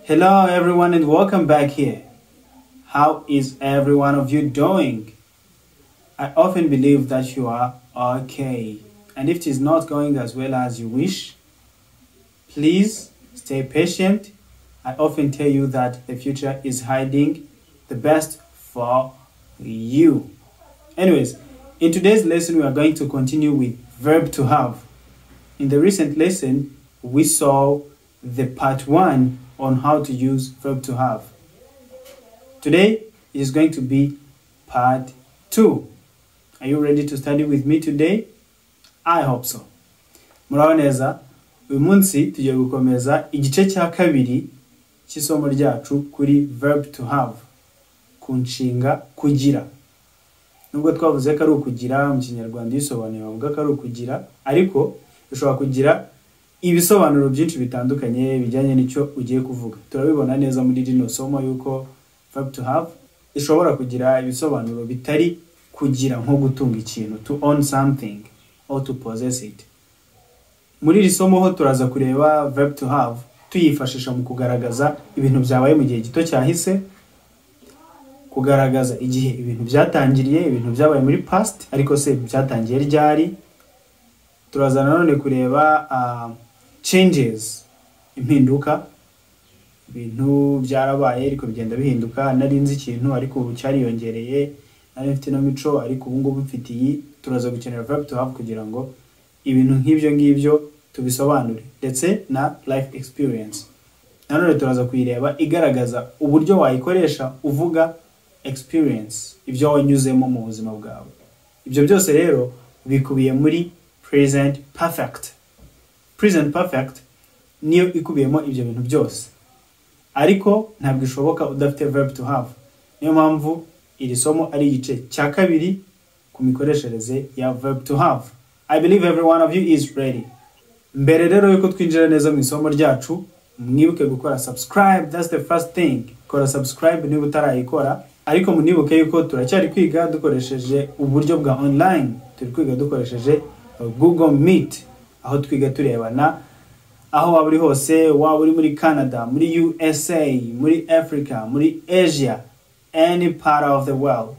Hello everyone and welcome back here. How is every one of you doing? I often believe that you are okay. And if it is not going as well as you wish, please stay patient. I often tell you that the future is hiding the best for you. Anyways, in today's lesson, we are going to continue with verb to have. In the recent lesson, we saw the part 1 on how to use verb to have. Today is going to be part 2. Are you ready to study with me today? I hope so. Muraho neza, uyu munsi tugiye gukomeza igice cya kabiri cy'isomo ryacu kuri verb to have, ku nshinga kugira. Nubwo twavuze ko ari ukugira mu Kinyarwanda, iyo usobanuye bavuga ko ari ukugira, ariko ushobora kugira ibisobanuro byinshi bitandukanye bijyanye n'icyo ugiye kuvuga. Turabibona neza muri rino somo yuko verb to have ishobora kugira ibisobanuro bitari kugira nko gutunga ikintu, to own something or to possess it. Muri iri somo ho turaza kureba verb to have tuyifashisha mu kugaragaza ibintu byabaye mu gihe gito cyahise, kugaragaza igihe ibintu byatangiriye, ibintu byabaye muri past ariko se byatangiye ryari. Turaza nanone kureba changes, impinduka, ibintu byarabaye ariko bigenda bihinduka, nari nzi ikintu ariko ubu cyariyongereye, nari mfite ino mico ariko ubu ngubu mfite iyi. Turaza gukenera verb to have kugira ngo ibintu nk'ibyo ngibyo tubisobanure, ndetse na life experience. Nanone turaza kuyireba igaragaza uburyo wayikoresha uvuga experience, ibyo wanyuzemo mu buzima bwawe. Ibyo byose rero bikubiye muri present perfect. Present perfect niyo ikubiyemo ibyo bintu byose, ariko ntabwo ishoboka udafite verb to have. Niyo mpamvu iri somo ari igice cya kabiri ku mikoreshereze ya verb to have. I believe every one of you is ready. Mbere rero yuko twinjira neza mu isomo ryacu, mwibuke gukora subscribe. That's the first thing. Kora subscribe niba utarayikora, ariko munibuke yuko turacyari kwiga dukoresheje uburyo bwa online. Turi kwiga dukoresheje Google Meet, aho twiga turebana aho waba uri hose, waba uri muri Canada, muri USA, muri Africa, muri Asia, any part of the world.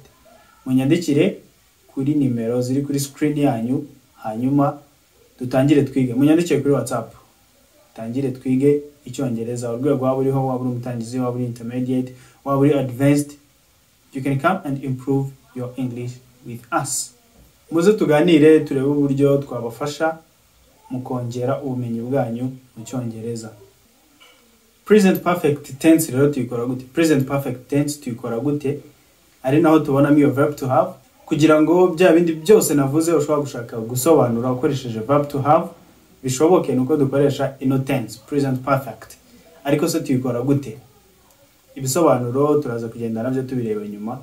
Munyandikire kuri nimero ziri kuri screen yanyu, hanyuma dutangire twige. Munyandikire kuri WhatsApp, dutangire twige Icyongereza. Urwego waba uriho, waba uri umutangizi, waba uri intermediate, waba uri advanced, you can come and improve your English with us. Muze tuganire, turebe uburyo twabafasha mu kongera ubumenyi bwanyu mu Cyongereza. Present perfect tense rero tuyikora gute? Present perfect tense tuyikora gute? Ari naho tubonamo iyo verb to have, kugira ngo bya bindi byose navuze ushobora gushaka gusobanura ukoresheje verb to have bishoboke, nuko dukoresha ino tense present perfect. Ariko se tuyikora gute? Ibisobanuro turaza kugenda nabyo tubireba nyuma.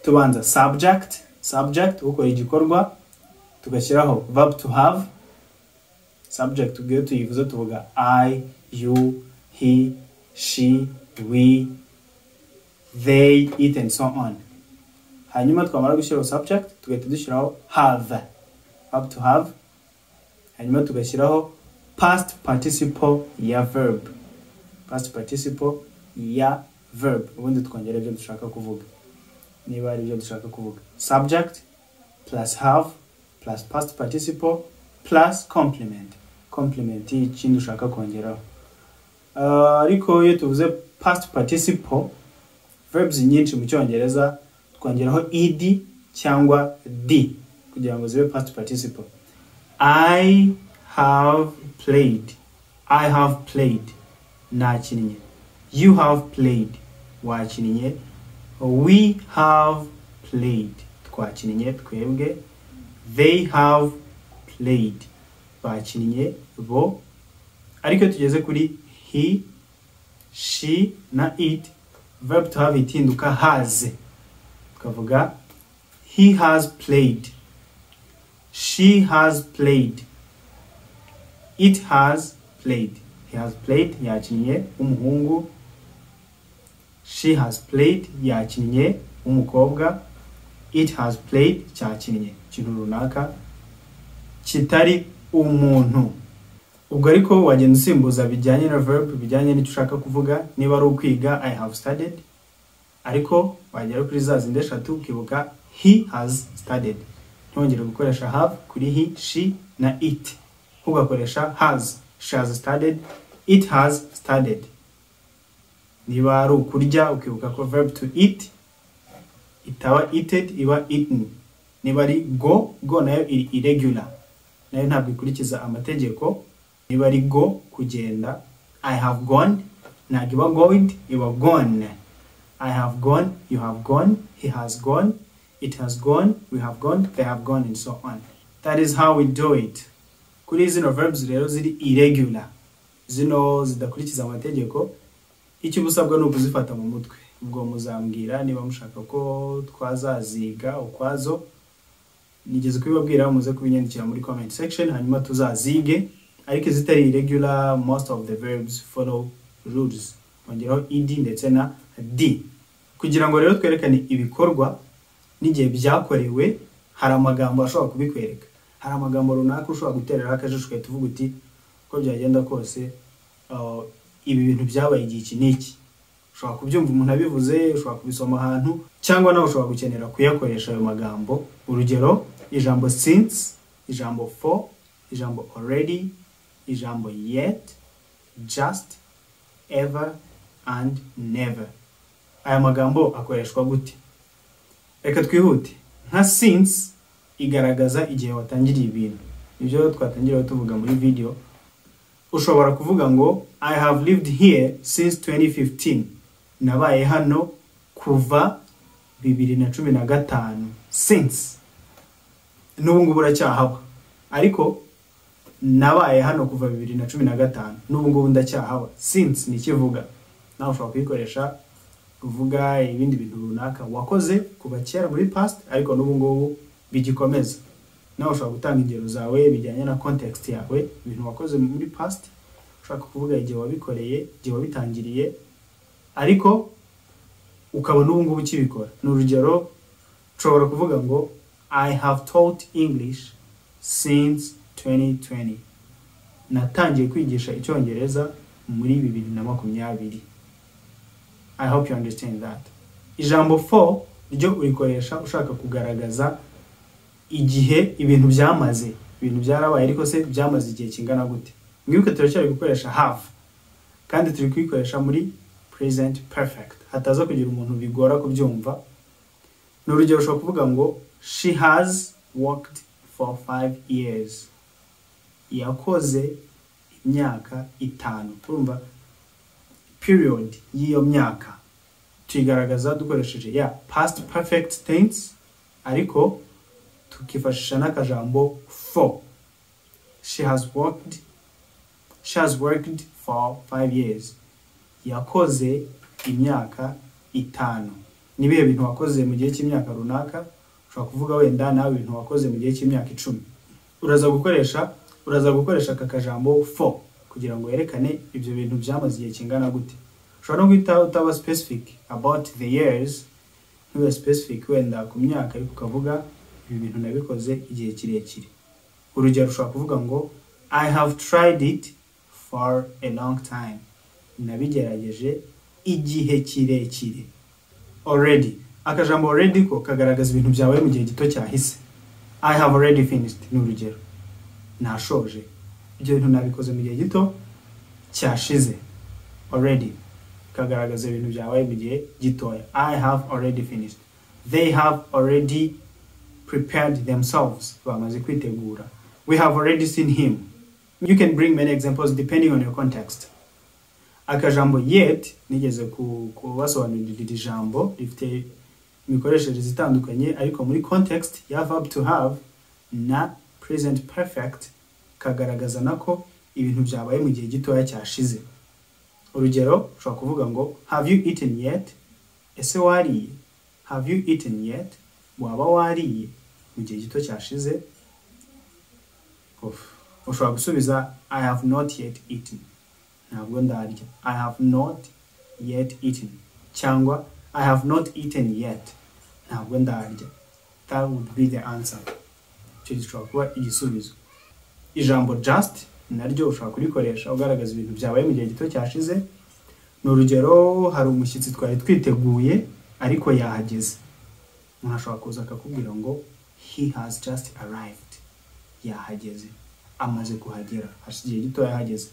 Tubanza subject, subject ukora igikorwa, tugashyiraho verb to have. Subject ubwo tuyivuze tuvuga I, you, he, she, we, they, it and so on. Hanyuma twamara gushyiraho subject tugahita dushyiraho have, verb to have, hanyuma tugashyiraho past participle ya verb, past participle ya verb, ubundi twongera ibyo dushaka kuvuga niba ari ibyo dushaka kuvuga. Subject plus have plus past participle plus complement, complement y'ikindi ushaka kongeraho. Ariko iyo tuvuze past participle, verbs nyinshi mu Cyongereza twongeraho ed cyangwa d kugira ngo zibe past participle. I have played, I have played, nakinnye. You have played, wakinnye. We have played, twakinnye twebwe. They have played, bakinnye bo. Ariko iyo tugeze kuri he, she na it, verb to have itinduka has, tukavuga he has played, she has played, it has played. He has played, yakinnye w'umuhungu. She has played, yakinnye w'umukobwa. It has played, cyakinnye ikintu runaka kitari umuntu. Ubwo ariko wagenda usimbuza bijyanye na verb, bijyanye n'icyo ushaka kuvuga. Niba ari ukwiga, "I have studied", ariko wagera kuri za zindi eshatu ukibuka "he has studied", ntongere gukoresha "have" kuri he, she na it, ugakoresha "has": she has studied, it has studied. Niba ari ukurya, ukibuka ko verb to eat itaba "eated", iba "eaten". Niba ari go, go nayo iri irregular, nayo ntabwo ikurikiza amategeko. Niba ari go, kugenda, "I have gone" ntabwo iba "goed", iba "gone". I have gone, you have gone, he has gone, it has gone, we have gone, they have gone, and so on. That is how we do it. Kuri zino verbs rero ziri irregular, zino zidakurikiza amategeko, icyo uba usabwa ni ukuzifata mu mutwe. Ubwo muzambwira niba mushaka ko twazaziga ukwazo. Nigeze kubibabwira, muze kubinyandikira muri comment section, hanyuma tuzazige. Ariko izitari irregular, most of the verbs follow rules, ongeraho ed ndetse na d. Kugira ngo rero twerekane ibikorwa n'igihe byakorewe, hari amagambo ashobora kubikwereka. Hari amagambo runaka ushobora gutereraho akajisho, ugahita uvuga uti uko byagenda kose, ibi bintu byabaye igihe iki n'iki. Ushobora kubyumva umuntu abivuze, ushobora kubisoma ahantu, cyangwa nawe ushobora gukenera kuyakoresha ayo magambo. Urugero, ijambo "since", ijambo "for", ijambo "already", ijambo "yet", "just", "ever" and "never". Aya magambo akoreshwa gute? Reka twihute. Nka "since" igaragaza igihe watangiriye ibintu, nibyo twatangiriyeho tuvuga muri video. Ushobora kuvuga ngo "I have lived here since 2015", nabaye hano kuva 2015. Since, n'ubu ngubu uracyahaba, ariko nabaye hano kuva 2015, n'ubu ngubu ndacyahaba. "Since" ni ikivuga. Nawe ushobora kuyikoresha kuvuga ibindi bintu runaka wakoze kuva kera muri past, ariko n'ubu ngubu bigikomeza. Nawe ushobora gutanga ingero zawe bijyanye na context yawe, ibintu wakoze muri past, ushaka kuvuga igihe wabikoreye, igihe wabitangiriye, ariko ukaba n'ubu ngubu ukibikora. Ni urugero, nshobora kuvuga ngo "I have taught English since 2020", natangiye kwigisha Icyongereza muri 2020. I hope you understand that. Ijambo "for" ryo urikoresha ushaka kugaragaza igihe ibintu byamaze. Ibintu byarabaye, ariko se byamaze igihe kingana gute? Mwibuke turacyari gukoresha "have", kandi turi kuyikoresha muri present perfect, hataza kugira umuntu bigora kubyumva. Ni urugero, ushobora kuvuga ngo "She has worked for 5 years", yakoze imyaka 5. Urumva period y'iyo myaka tuyigaragaza dukoresheje ya past perfect tense, ariko tukifashisha n'akajambo "for". She has worked for 5 years, yakoze imyaka 5. Ni ibihe bintu wakoze mu gihe cy'imyaka runaka? Ushobora kuvuga wenda nawe ibintu wakoze mu gihe cy'imyaka 10. Uraza gukoresha aka kajambo "for" kugira ngo werekane ibyo bintu byamaze igihe kingana gute. Ushobora no guhita utaba specific about the years, ntube specific wenda ku myaka, ariko ukavuga ibi bintu nabikoze igihe kirekire. Urugero, ushobora kuvuga ngo "I have tried it for a long time", nabigerageje igihe kirekire. "Already", akajambo "already" ko kagaragaza ibintu byabaye mu gihe gito cyahise. "I have already finished" ni urugero, nashoje ibyo bintu, nabikoze mu gihe gito cyashize. "Already" kagaragaza ibintu byabaye mu gihe gitoya. I have already finished. They have already prepared themselves, bamaze kwitegura. We have already seen him. You can bring many examples depending on your context. Akajambo "yet", nigeze kubasobanurira iri jambo, rifite imikoreshereze itandukanye, ariko muri context ya verb to have na present perfect kagaragaza nako ibintu byabaye mu gihe gitoya cyashize. Urugero, ushobora kuvuga ngo "Have you eaten yet?" Ese wariye? Have you eaten yet? Waba wariye mu gihe gito cyashize? Uf. Ushobora gusubiza "I have not yet eaten", ntabwo ndarya. I have not yet eaten, cyangwa "I have not eaten yet", ntabwo ndarya. That would be the answer. Icyo gishobora kuba igisubizo. Ijambo "just" Naryo ushobora kurikoresha ugaragaza ibintu byabaye mu gihe gito cyashize. Ni urugero, hari umushyitsi twari twiteguye ariko yahageze. Umuntu ashobora kuza akakubwira ngo he has just arrived. Yahageze, amaze kuhagera, hashize igihe gito yahageze.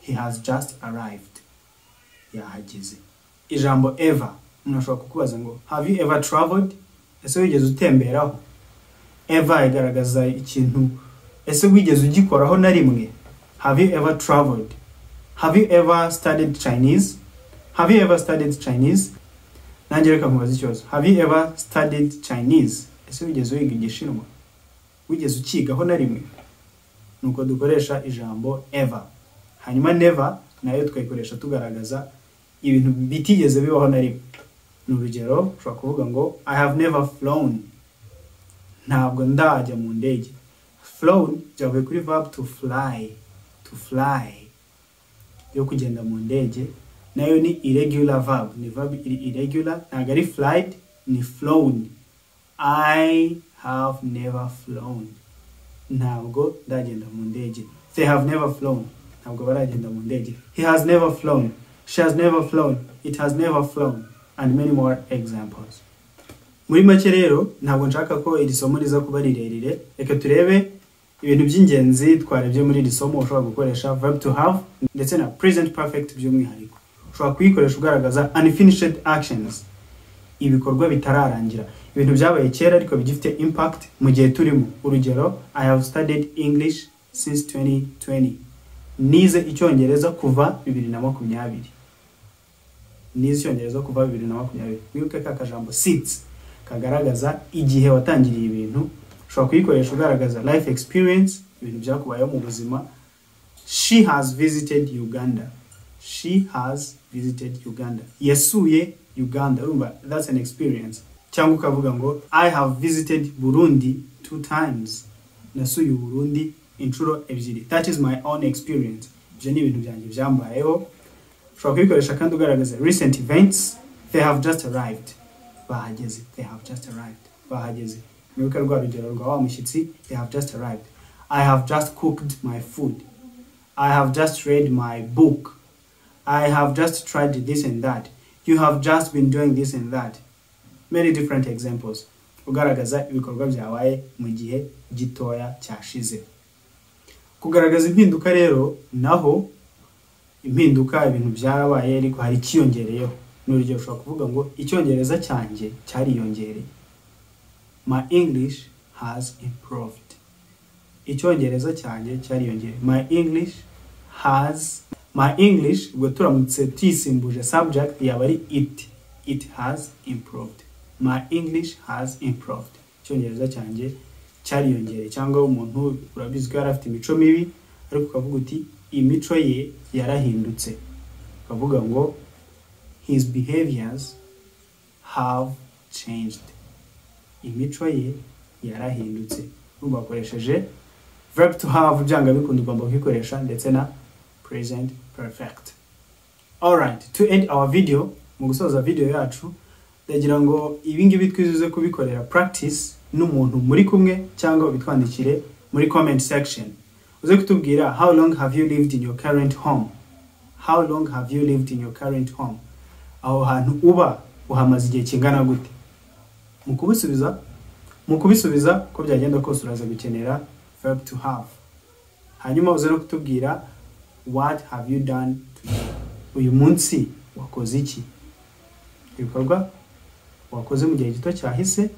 He has just arrived. Yahageze. Ijambo ever, umuntu ashobora kukubaza ngo have you ever traveled? Ese wigeze utemberaho? Ever igaragaza ikintu, ese wigeze ugikoraho na rimwe? Have you ever traveled? Have you ever studied Chinese? Have you ever studied Chinese? Nanjye reka nkubaze ikibazo. Have you ever studied Chinese? Ese wigeze wiga Igishinwa? Wigeze ukigaho na rimwe? Nuko dukoresha ijambo ever. Hanyuma never nayo tukayikoresha tugaragaza ibintu bitigeze bibaho na rimwe. Ni urugero, ushobora kuvuga ngo I have never flown. Ntabwo ndajya mu ndege. Flown byavuye kuri verb to fly. To fly, yo kugenda mu ndege, nayo ni irregular verb, ni verb iri irregular, ntabwo ari flight, ni flown. I have never flown. Ntabwo ndagenda mu ndege. They have never flown. Ntabwo baragenda mu ndege. He has never flown. She has never flown. It has never flown. And many more examples. Muri make rero, ntabwo nshaka ko iri somo riza kuba rirerire. Reka turebe ibintu by'ingenzi twarebye muri iri somo. Ushobora gukoresha verb to have ndetse na present perfect by'umwihariko. Ushobora kuyikoresha ugaragaza unfinished actions, ibikorwa bitararangira, ibintu byabaye kera ariko bigifite impact mu gihe turimo. Urugero, I have studied English since 2020. Nize Icyongereza kuva 2020. Nize Icyongereza kuva 2020. Wibuke ka kajambo since kagaragaza igihe watangiriye ibintu. Ushobora kuyikoresha ugaragaza life experience, ibintu byakubayeho mu buzima. She has visited Uganda. She has visited Uganda. Yasuye Uganda. Urumva, that's an experience. Cyangwa ukavuga ngo I have visited Burundi 2 times. Nasuye Burundi inshuro 2. That is my own experience. Ibyo ni ibintu byanjye byambayeho. Ushobora kubikoresha kandi ugaragaza recent events. They have just arrived. Bahageze. They have just arrived. Bahageze. Mwibuke rwa rugero rwa wa mushyitsi. They have just arrived. I have just cooked my food. I have just read my book. I have just tried this and that. You have just been doing this and that. Many different examples. Ugaragaza ibikorwa byabaye mu gihe gitoya cyashize. Kugaragaza impinduka rero, naho impinduka ibintu byarabaye ariko hari ikiyongereyeho. Ni urugero, ushobora kuvuga ngo Icyongereza cyanjye cyariyongereye. My English has improved. Icyongereza cyanjye cyariyongereye. My English has, my English, ubwo turamutse tuyisimbuje subject yaba ari it. It has improved. My English has improved. Icyongereza cyanjye cyariyongereye. Cyangwa umuntu urabizi ko yari afite imico mibi, ariko ukavuga uti imico ye yarahindutse. Ukavuga ngo his behaviors have changed. Imico ye yarahindutse. Urumva wakoresheje verb to have, byanga bikunda ugomba kuyikoresha ndetse na present perfect. Alright, to end our video, mu gusoza video yacu, ndagira ngo ibi ngibi twizuze kubikorera practice n'umuntu muri kumwe, cyangwa ubitwandikire muri comment section. Uze kutubwira how long have you lived in your current home? How long have you lived in your current home? Aho hantu uba uhamaze igihe kingana gute? Mu kubisubiza ko byagenda kose uraza gukenera verb to have. Hanyuma uze no kutubwira what have you done today? Uyu munsi wakoze iki? Ibikorwa wakoze mu gihe gito cyahise,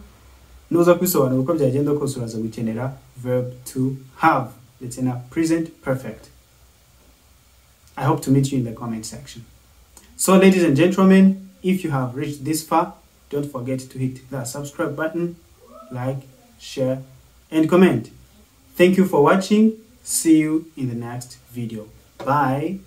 nuza kubisobanura uko byagenda kose uraza gukenera verb to have ndetse na present perfect. I hope to meet you in the comment section. So ladies and gentlemen, if you have reached this far, don't forget to hit the subscribe button, like, share, and comment. Thank you for watching. See you in the next video. Bye.